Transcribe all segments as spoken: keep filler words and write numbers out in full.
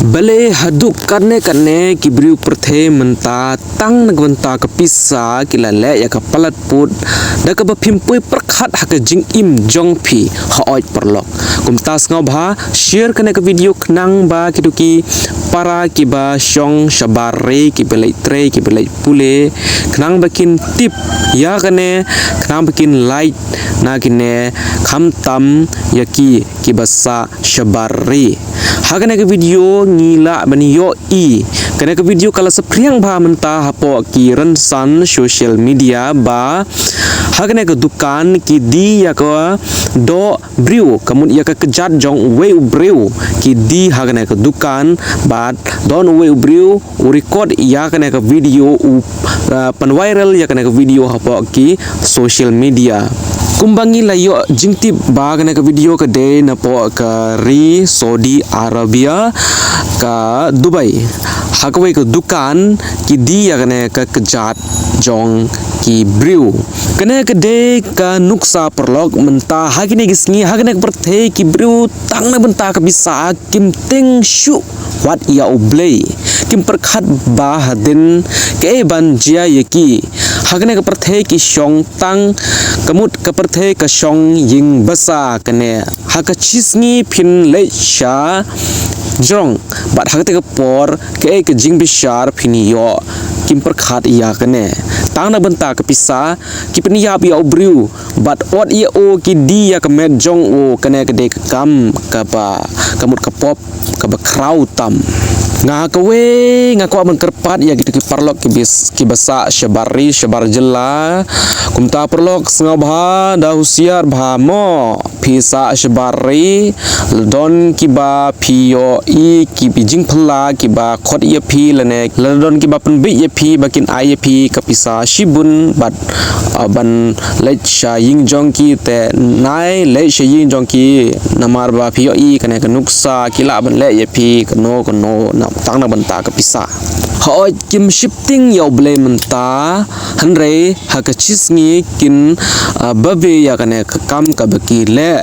Balei haduh katne katne ki briew pyrthei mynta tang na ka bynta ka pisa ki la leh ïa ka palat put da kaba phim poi pyrkhat ha ka jingim jong phi. Hooid paralok, kumta sngewbha share kane ka video khnang ba kito ki para kiba shong shabar ri, kiba leit trei, kiba leit pule, khnang ba kin tip ïa kane, khnang ba kin lait na kine, khamtam ïa ki kiba sah shabar ri. Ha kane ka video ngi lah ban ïohi, kane ka video ka la saphriang bha mynta hapoh ki rynsan social media ba ha kane ka dukan ki die ïa ka doh briew, ka mut ïa ka kjat jong uwei u briew. Ki die ha kane ka dukan bad don uwei u briew u record ïa kane ka video, u, uh, pynviral ïa kane ka video hapoh ki social media. Kumba ngi la ïoh jingtip ba kane ka video ka dei napoh ka ri Saudi Arabia ka Dubai. Ha kawei ka dukan ki die ïa kane ka kjat jong ki briew. Kane ka dei ka nuksa paralok mynta ha kine ki sngi, ha kane ka pyrthei ki briew tang na bynta ka pisa kim tieng shuh wat ïa U Blei. Kim pyrkhat ba hadien kaei ban jia ïa ki. Ha kane ka pyrthei ki shong tang, ka mut ka pyrthei ka shong ïing basa. Kane ha ka shi sngi phin leit sha jrong bad ha kata ka por kaei ka jingbishar phin ïoh. Kim pyrkhat ïa kane. Tang na bynta ka pisa ki pynïap ïa u briew bad ot ïa u, ki die ïa ka met jong u. Kane ka dei ka kam kaba, ka mut ka pop kaba khraw tam. Nga kawei nga kwah ban kyrpad ïa kito ki paralok ki bis, kiba sah shabar ri, shabar jylla. Kumta paralok sngewbha da husiar bha mo. Phi sah shabar ri, la don kiba phi ïohi ki phi jingphylla, kiba khot ïa phi lane la don kiba pynbeit ïa phi ba kin ai ïa phi ka pisa shibun bad, ah, ban leit sha ïing jong ki, te nai leit sha ïing jong ki namar ba phi ïohi kane ka nuksa ki lah ban leh ïa phi kano kano na, tang na bynta ka pisa. Hooid kim sheptieng ïa U Blei mynta, hynrei ha ka shi sngi kin, ah, babe ïa kane ka kam kaba ki leh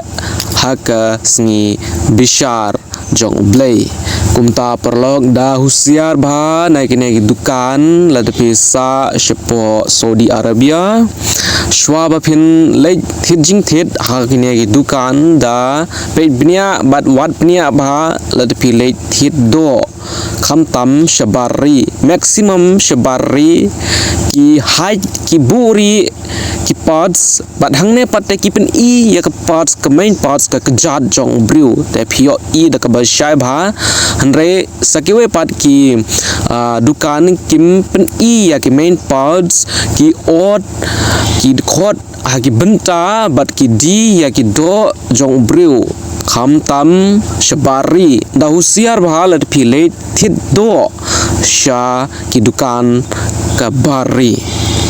ha ka sngi bishar jong U Blei. Kumta paralok da husiar bha na kine ki dukan lada phi sah shapoh Saudi Arabia. Shuwa ba phin leit thied jingthied ha kine ki dukan da peit bniah bad wad bniah bha lada phi leit thied doh. Khamtam shabar ri, maximum shabar ri, ki hide, ki buh ri ki parts, bad hangne pat te ki pyni ïa ka parts, ka main parts, ka kjat jong u briew. Te phi ïohi da kaba shai bha, hynrei sa kiwei pat ki, ah, dukan kim pyni ïa ki main parts, ki ot, ki dkhot ha ki bynta bad ki die ïa ki doh jong u briew. Khamtam shabar ri, da husiar bha lada phi leit thied doh sha ki dukan ka bar ri.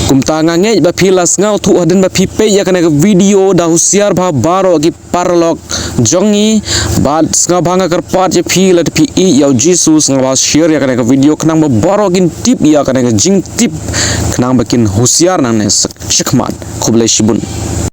Kumta nga ngeit ba phi la sngewthuh hadien ba phi peit ïa kane ka video, da husiar bha baroh ki paralok jong ngi. Bad sngewbha nga kyrpad ïa phi lada phi ïeit ïa u Jisu sngewbha share ïa kane ka video khnang ba baroh kin tip ïa kane ka jingtip khnang ba kin husiar nangne shakhmat. Khublei shibun.